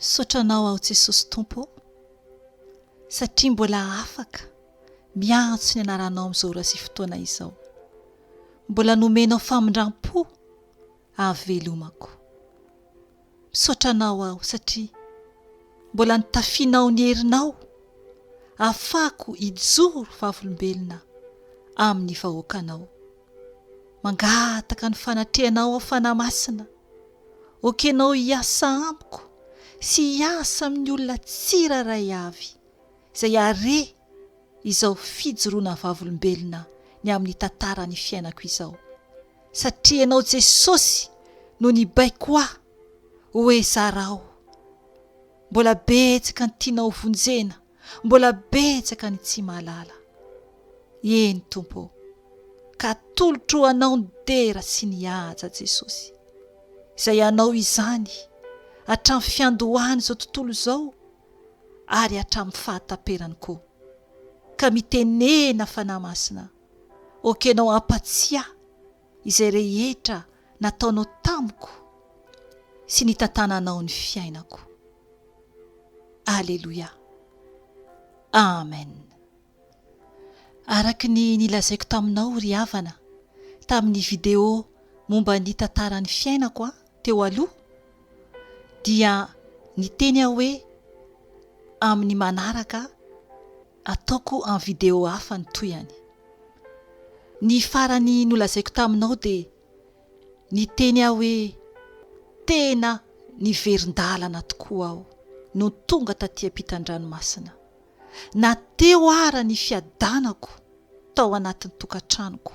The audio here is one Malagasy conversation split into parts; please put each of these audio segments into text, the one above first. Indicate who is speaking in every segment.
Speaker 1: Misaotra Anao aho Jesosy Tompo ô, satria mbola afaka miantso ny anaranao amin'izao ora sy fotoana izao. Mbola nomenao famindram-po ahavelomako. Misaotra Anao aho satria mbola nitafianao ny herinao ahafahako hijoro vavolombelona amin'ny vahoakanao. Mangataka ny fanatrehanao aho Fanahy Masina. Okenao hiasa amiko sy hiasa amin'ny olona tsirairay avy izay hare izao fijoroana vavolombelona ny amin'ny tantaran'ny fiainako izao. Satria Ianao Jesosy no nibaiko ahy hoe zarao. Mbola betsaka ny tianao vonjena, mbola betsaka ny tsy mahalala. Eny Tompo ô, ka atolotro ho Anao ny dera sy ny haja Jesosy. Izay Anao izany hatramin'ny fiandohan'izao tontolo izao ary hatramin'ny fahataperany koa. Ka mitenena Fanahy Masina, ok Enao hampatsiahy izay rehetra nataonao tamiko sy nitantananao ny fiainako. Aleloia. Amen. Araka ny nilazaiko taminao ry havana tamin'ny video momba ny tantaran'ny fiainako teo aloha dia niteny aho hoe amin'ny manaraka ataoko en video hafa ny tohiny. Ny farany nolazaiko taminao dia niteny aho hoe tena niverin-dalana tokoa aho nony tonga taty ampitan-dranomasina. Na teo ara ny fiadanako tao anatin'ny tokantranoko.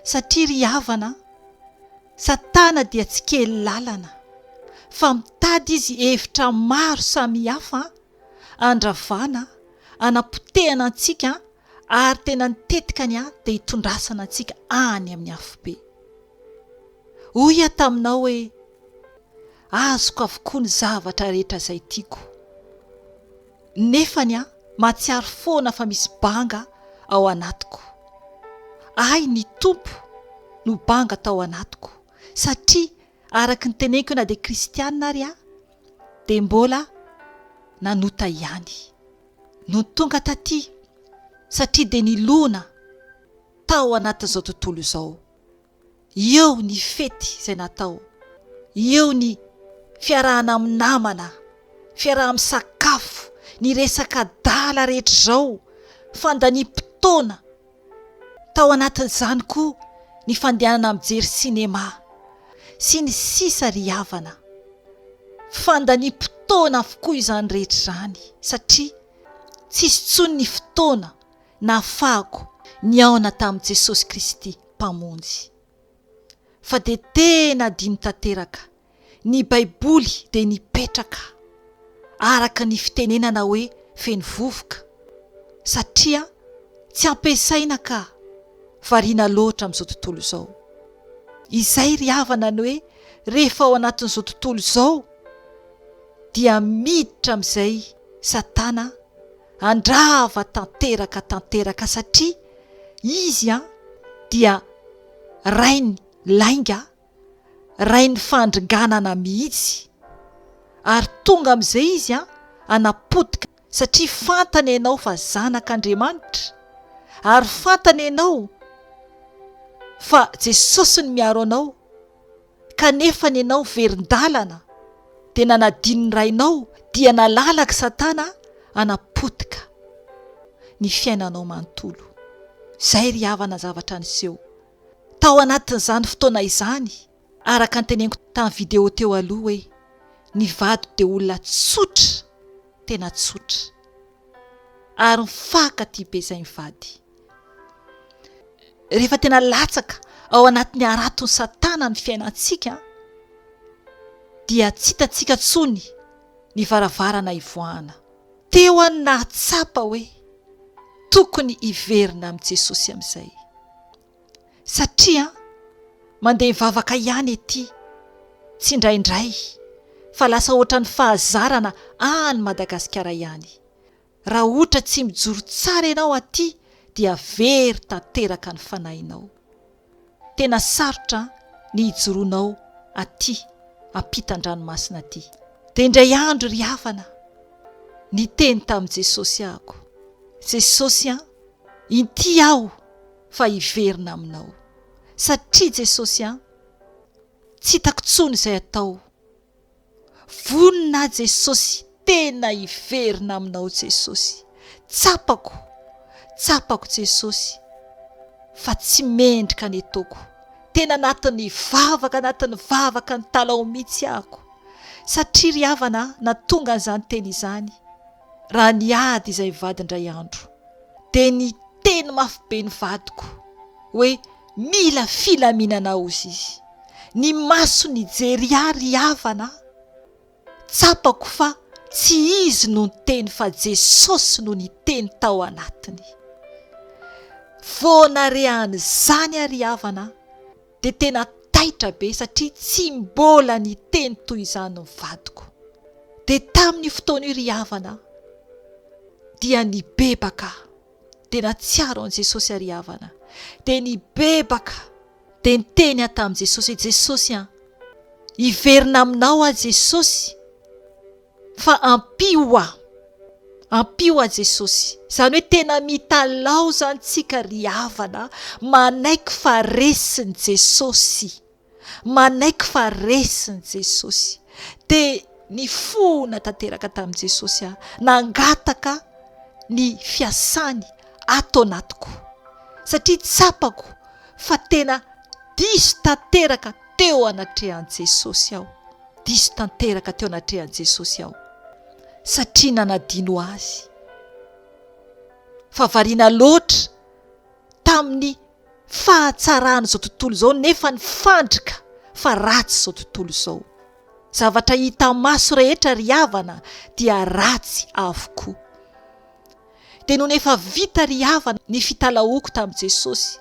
Speaker 1: Satria ry havana a, Satana dia tsy kely lalana, fa mitady izy hevitra maro samihafa handravana, hanapotehana antsika ary tena ny tetikany dia hitondrasana antsika any amin'ny afobe. Hoy aho taminao hoe, Azoko avokoa ny zavatra rehetra izay tiako. Nefany aho mahatsiaro foana fa misy banga ao anatiko. Ahy ny Tompo no banga tao anatiko satria araka ny teneniko na dia kristiana ary aho dia mbola nanota ihany. Nony tonga taty satria dia nilona tao anatin'izao tontolo izao. Eo ny fety izay natao, eo ny fiarahana amin'ny namana, fiaraha-misakafo, ny resaka adala rehetra izao, fandaniam-potoana. Tao anatin'izany koa ny fandehanana mijery sinema, sy ny sisa ry havana. Fandaniam-potoana avokoa izany rehetra izany satria tsisy intsony ny fotoana nahafahako nihaona tamin'i Jesosy Kristy Mpamonjy. Fa dia tena adino tanteraka, ny Baiboly dia nipetraka araka ny fitenenana hoe feno vovoka, satria tsy ampiasaina ka variana loatra amin'izao tontolo izao. Izay ry havana ny hoe rehefa ao anatin'izao tontolo izao dia miditra amin'izay Satana handrava tanteraka tanteraka satria izy an dia rainy lainga, rain'ny fandringanana mihitsy ary tonga amin'izay izy an hanapotika satria fantany ianao fa zanak'Andriamanitra ary fantany ianao fa Jesosy no miaro anao kanefa ny anao verin-dalana dia nanadino ny rainao dia nalalaka satana hanapotika ny fiainanao manontolo. Izay ry havana zavatra niseho tao anatin'izany fotoana izany araka ny teneniko tamin'ny video teo aloha hoe ny vadiko dia olona tsotra tena tsotra ary mifankatia be izay mivady. Rehefa tena latsaka ao anatin'ny haraton'i Satana ny fiainantsika dia tsy hitantsika intsony ny varavarana hivoahana. Teo aho no nahatsapa hoe tokony hiverina amin'i Jesosy amin'izay. Satria mandeha mivavaka ihany ety tsindraindray fa lasa ohatran'ny fahazarana any Madagasikara ihany. Raha ohtra tsy mijoro tsara ianao aty dia very tanteraka ny fanahinao. Tena sarotra ny hijoroanao aty ampitan-dranomasina aty. Dia indray andro ry havana, niteny tamin'i Jesosy ahako, Jesosy an, inty aho fa hiverina aminao. Satria Jesosy an, tsy hitako intsony izay atao. Vonona aho Jesosy tena hiverina aminao Jesosy. Tsapako, tsapako Jesosy fa tsy mendrika ny ataoko. Tena anatin'ny vavaka, anatin'ny vavaka nitalaho mihitsy ahako. Satria ry havana a, nahatonga an'izany teny izany, raha niady izay vady indray andro, dia niteny mafy be ny vadiko hoe mila filaminana hozy izy. Ny masony nijery ahy ry havana a, tsapako fa tsy izy no niteny fa Jesosy no niteny tao anatiny. Vao nare an'izany aho ry havana a, dia tena taitra be satria tsy mbola niteny toy izany ny vadiko. Dia tamin'io fotoana io ry havana dia nibebaka aho, dia nahatsiaro an'i Jesosy aho ry havana, dia nibebaka, dia niteny aho tamin'i Jesosy hoe Jesosy an, hiverina aminao aho Jesosy, Fa ampio aho. Ampio aho Jesosy. Izany hoe tena mitalaho izany tsika ry havana manaiky fa resin'i Jesosy. Manaiky fa resin'i Jesosy. Dia nifona tanteraka tamin'i Jesosy aho. Nangataka ny fiasany ato anatiko. Satria tsapako fa tena diso tanteraka teo anatrehan'i Jesosy aho. Diso tanteraka teo anatrehan'i Jesosy aho, satria nanadino Azy, fa variana loatra tamin'ny fahatsaran'izao tontolo izao nefa nifandrika fa ratsy izao tontolo izao. Zavatra hita maso rehetra ry havana dia ratsy avokoa. Dia nony efa vita ry havana ny fitalahoako tamin'i Jesosy,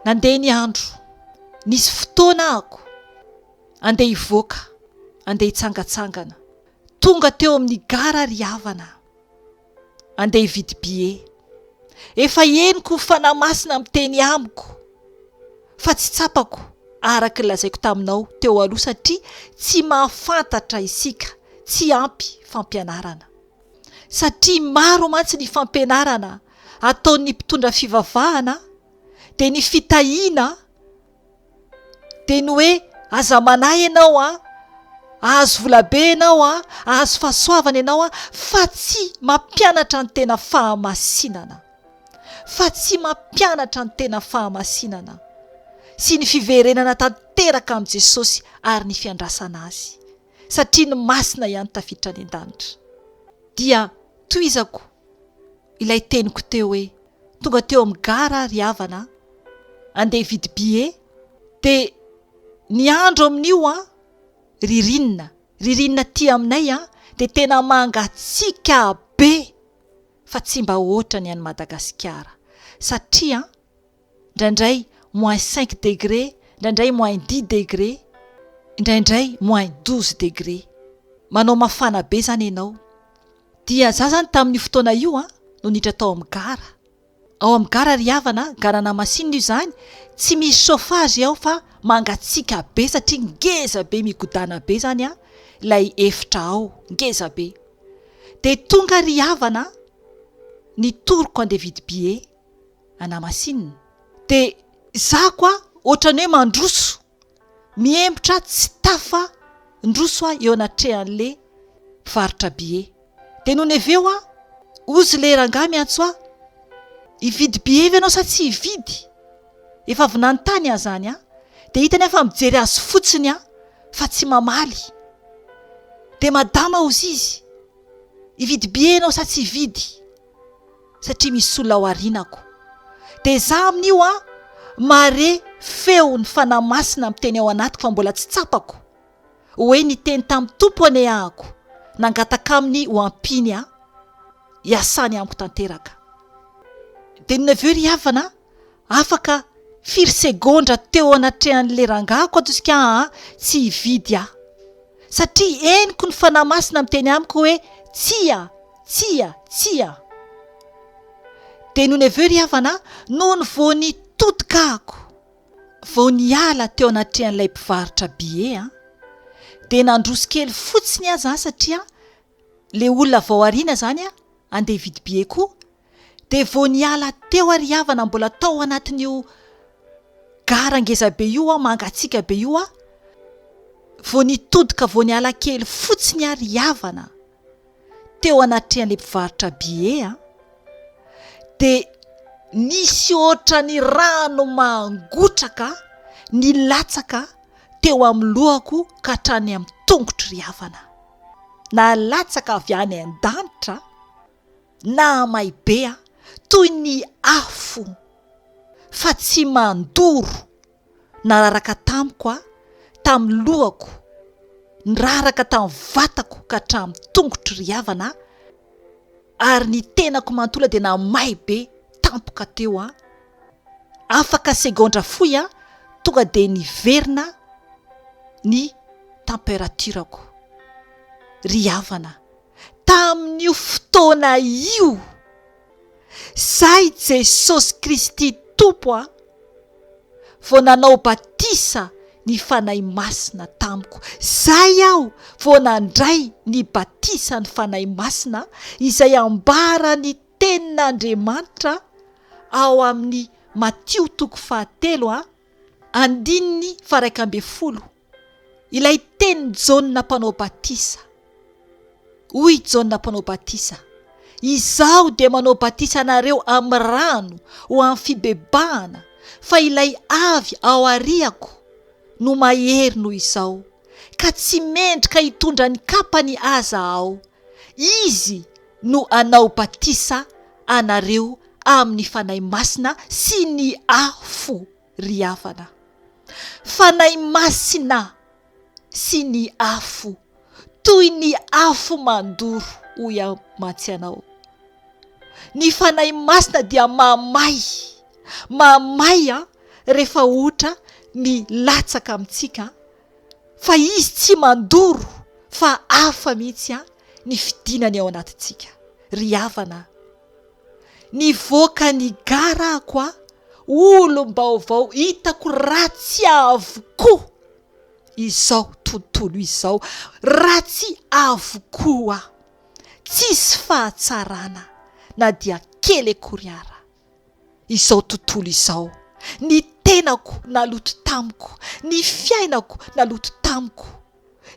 Speaker 1: nandeha ny andro, nisy fotoana ahako, Andeha hivoaka, andeha hitsangatsangana. Tonga teo amin'ny gara ry havana. Andeha hividy billet. Efa henoko Fanahy Masina miteny amiko fa tsy tsapako araka ny lazaiko taminao teo aloha satria tsy mahafantatra isika, tsy ampy fampianarana. Satria maro mantsy ny fampianarana ataon'ny mpitondra fivavahana dia ny fitahiana Dia ny hoe aza manahy ianao an, hahazo vola be ianao an, hahazo fahasoavana ianao an, fa tsy mampianatra ny tena fahamasinana. Fa tsy mampianatra ny tena fahamasinana sy ny fiverenana tanteraka amin'i Jesosy ary ny fiandrasana Azy. Satria ny masina ihany tafiditra any an-danitra. Dia tohizako ilay teniko teo hoe tonga teo amin'ny gara ry havana a, andeha hividy billet, dia ny andro amin'io an, ririnina, ririnina aty aminay an, dia tena mangatsiaka be fa tsy mba hoatra ny any Madagasikara satria an, indraindray moins cinq degré, indraindray moins dix degré, indraindray moins douze degré. Manao mafana be zany ianao. Dia za zany tamin'io fotoana io an, no niditra tao amin'ny gara. Ao amin'ny gara ry havana a, gara masinina io zany, tsy misy chauffage ao fa mangatsiaka be satria ngeza be migodàna be zany an ilay efitra ao, ngeza be. Dia tonga ry havana ny toroko andeha hividy billet. anamasinina de za koa ohatrany hoe mandroso mihembotra tsy tafa ndroso aho eo anatrehan'le mpivarotra billet de nony avy eo aho ozy le rangahy miantso ahy hividy billet ve ianao sa tsy hividy efa avy nanontany aho zany an de hitany aho fa mijery azy fotsiny aho fa tsy mamaly de madama ozy izy hividy billet ianao sa tsy hividy satria misy olona ao arinako. Dia za amin'io an, mahare feon'ny Fanahy Masina miteny ao anatiko fa mbola tsy tsapako, hoe niteny tamin'ny Tompo anie ahako, nangataka Aminy ho ampiany aho, hiasany amiko tanteraka. Dia nony avy eo ry havana, Afaka firy segondra teo anatrehan'le rangahako atosika aa tsy hividy aho. Satria henoko ny Fanahy Masina miteny amiko hoe tsia, tsia, tsia. Dia nony avy eo ry havana nony vao nitodika ahako, vao niala teo anatrehan'ilay mpivarotra billet an. Dia nandroso kely fotsiny aho zany satria le olona avy ao aoriana zany andeha hividy billet koa, dia vao niala teo aho ry havana mbola tao anatin'io gara ngeza be io aho, mangatsiaka be io aho, vao nitodika vao niala kely fotsiny aho ry havana teo anatrehan'ilay mpivarotra billet an, dia nisy ohatran'ny rano mangotraka nilatsaka teo amin'ny lohako ka hatrany amin'ny tongotro ry havana. Nalatsaka avy any an-danitra nahamay be aho toy ny afo fa tsy mandoro nararaka tamiko aho tamin'ny lohako niraraka tamin'ny vatako ka hatramin'ny tongotro ry havana ary ny tenako manontolo dia namay be tampoka teo aho Afaka segondra fohy aho tonga dia niverina ny temperature-ko. Ry havana, tamin'io fotoana io, zay Jesosy Kristy Tompo a, vao nanao batisa ny Fanahy Masina tamiko. Zay aho vao nandray ny batisan'ny Fanahy Masina izay ambaran'ny Tenin'Andriamanitra ao amin'ny Matio toko fahatelo a, andininy faha-11, ilay tenin'i Jaona Mpanao Batisa. Hoy Jaona Mpanao Batisa, Izaho dia manao batisa anareo amin'ny rano ho amin'ny fibebahana, fa ilay avy ao aoriako no mahery noho izaho, ka tsy mendrika hitondra ny kapany aza aho. Izy no hanao batisa anareo amin'ny Fanahy Masina sy ny afo, ry havana. Fanahy Masina sy ny afo, toy ny afo mandoro, hoy aho mantsy anao. Ny Fanahy Masina dia mamay, mamay an, rehefa ohatra milatsaka amintsika fa izy tsy mandoro fa hafa mihitsy an ny fidinany ao anatintsika. Ry havana a! Nivoaka ny gara ako a, olom-baovao hitako ratsy avokoa izao tontolo izao, ratsy avokoa, tsisy fahatsarana na dia kely akory ara. Izao tontolo izao, ny tenako naloto tamiko, ny fiainako naloto tamiko,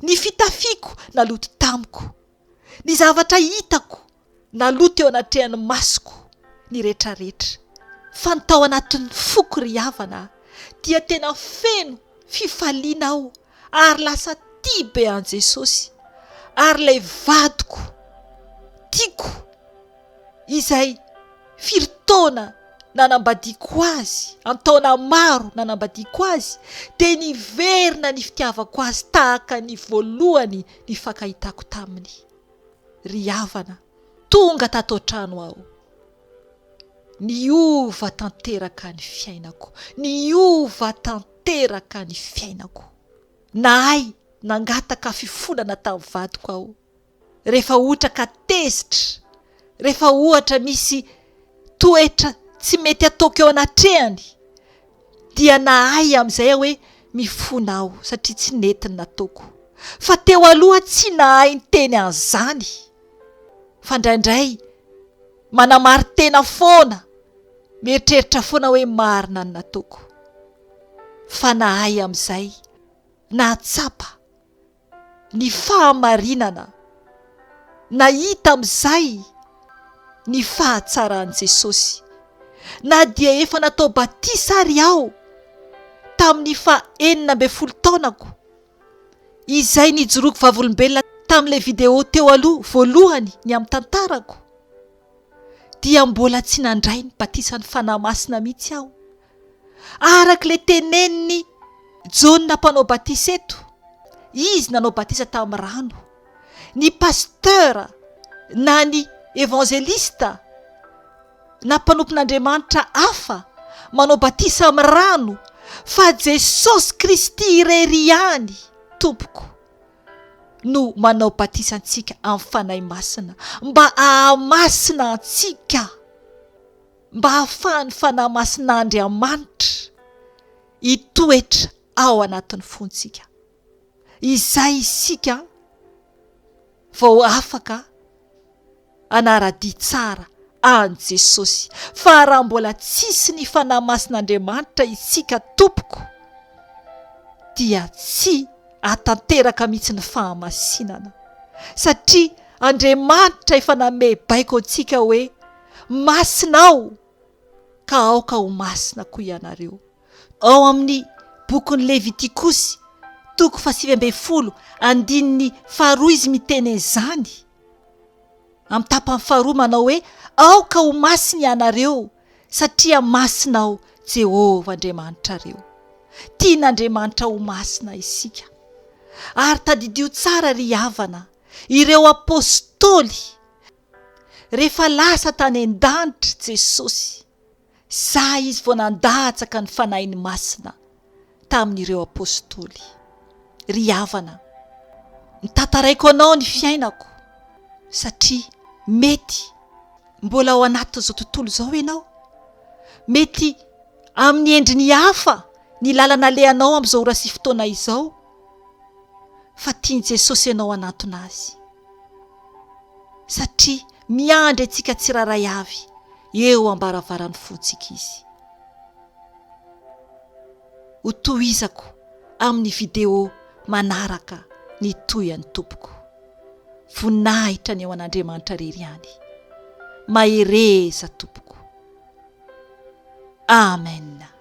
Speaker 1: ny fitafiako naloto tamiko, ny zavatra hitako naloto eo anatrehan'ny masoko, ny retraretra. Fa ny tao anatin'ny foko ry havana dia tena feno fifaliana aho ary lasa tia be an'i Jesosy ary ilay vadiko tiako izay firy taona nanambadiako azy, an-taona maro nanambadiako azy, dia niverina ny fitiavako azy tahaka ny voalohany nifankahitako taminy. Ry havana, tonga tato an-trano aho. Niova tanteraka ny fiainako, niova tanteraka ny fiainako. Nahay nangataka fifonana tamin'ny vadiko aho. Rehefa ohatra ka tezitra, rehefa ohatra misy toetra tsy mety ataoko eo anatrehany dia nahay amin'izay aho hoe mifona aho satria tsy nety ny nataoko. Fa teo aloha tsy nahay niteny an'izany fa indraindray manamari-tena foana, mieritreritra foana hoe marina ny nataoko. Fa nahay amin'izay nahatsapa ny fahamarinana, nahita amin'izay ny fahatsaran'i Jesosy. Na dia efa natao batisa ary aho tamin'ny faha 16 taonako, izay nijoroako vavolombelona tamin'ilay video teo aloha voalohany ny amin'ny tantarako, dia mbola tsy nandray ny batisan'ny Fanahy Masina mihitsy aho. Araka ilay tenenin'i Jaona mpanao batisa eto, izy nanao batisa tamin'ny rano. Ny pasteur na ny evangeliste na mpanompon'Andriamanitra hafa manao batisa amin'ny rano fa Jesosy Kristy irery ihany tompoko no manao batisa antsika amin'ny Fanahy Masina mba hahamasina antsika. mba hahafahan'ny Fanahy Masin'Andriamanitra hitoetra ao anatin'ny fontsika. Izay isika vao afaka hanara-dia tsara an'i Jesosy. Fa raha mbola tsisy ny Fanahy Masin'Andriamanitra isika tompoko dia tsy hahatanteraka mihitsy ny fahamasinana. Satria Andriamanitra efa nanome baiko antsika hoe masina aho ka aoka ho masina koa ianareo. Ao amin'ny bokin'ny Levitikosy, toko fahasivy ambin'ny folo, andininy faharoa izy miteny an'izany. Amin'ny tapany faharoa manao hoe, Aoka ho masina ianareo, satria masina Aho, Jehovah Andriamanitrareo. Tian'Andriamanitra ho masina isika. Ary tadidio tsara ry havana, ireo apostoly, rehefa lasa tany an-danitra Jesosy, Sahy izy vao nandatsaka ny Fanahiny Masina tamin'ireo Apostoly. Ry havana, notantaraiko anao ny fiainako, satria mety mbola ao anatin'izao tontolo izao ianao, mety amin'ny endriny hafa ny lalana alehanao amin'izao ora sy fotoana izao, fa tian'i Jesosy ianao hanantona Azy. Satria miandry antsika tsirairay avy eo am-baravaran'ny fontsika Izy. Ho tohizako amin'ny video manaraka ny tohiny tompoko. Voninahitra ny eo an'Andriamanitra irery ihany. Mahereza tompoko. Amen.